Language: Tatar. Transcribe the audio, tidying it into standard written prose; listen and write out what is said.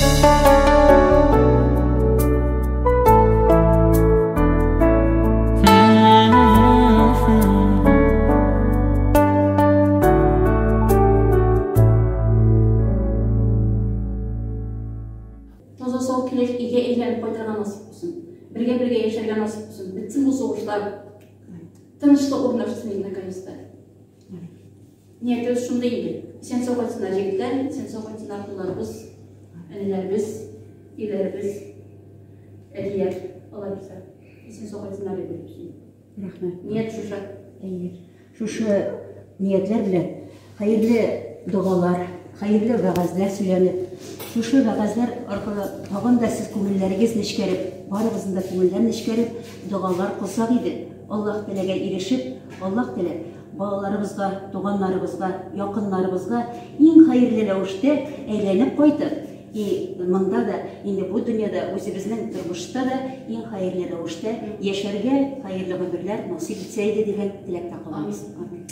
Таза сау килеш өйгә әйләнеп кайтырга насыйп булсын. Бергә-бергә яшәргә насыйп булсын. Бетсен бу сугышлар. Тынычлык урнашсын инде наконец-то. Ниятебез шундый инде. Исән-сау кайтсыннар җегетләр, исән-сау кайтсыннар улларыбыз, энеләребез, ирләребез, әтиләр, алар булса. Исән-сау кайтсыннар дип уйлыйбыз. Рәхмәт. Ният шушы. Әйе. Шушы ниятләр белән хәерле догалар, хәерле вәгазьләр сөйләнеп, шушы вәгазьләр аркылы тагын да сез күңелләрегез нечкәреп, барыгызның да күңелләр нечкәреп, догалар кылсак иде, Аллаһ Тәгаләгә ирешеп, Аллаһ Тәгалә балаларыбызга, туганнарыбызга, якыннарыбызга иң хәерле рәвештә әйләнеп кайтып, И монда да, инде бу дөньяда, үзебезнең тормышта да иң хәерле рәвештә яшәргә, хәерле гомерләр насыйп итсә иде дигән теләктә калабыз. Амин.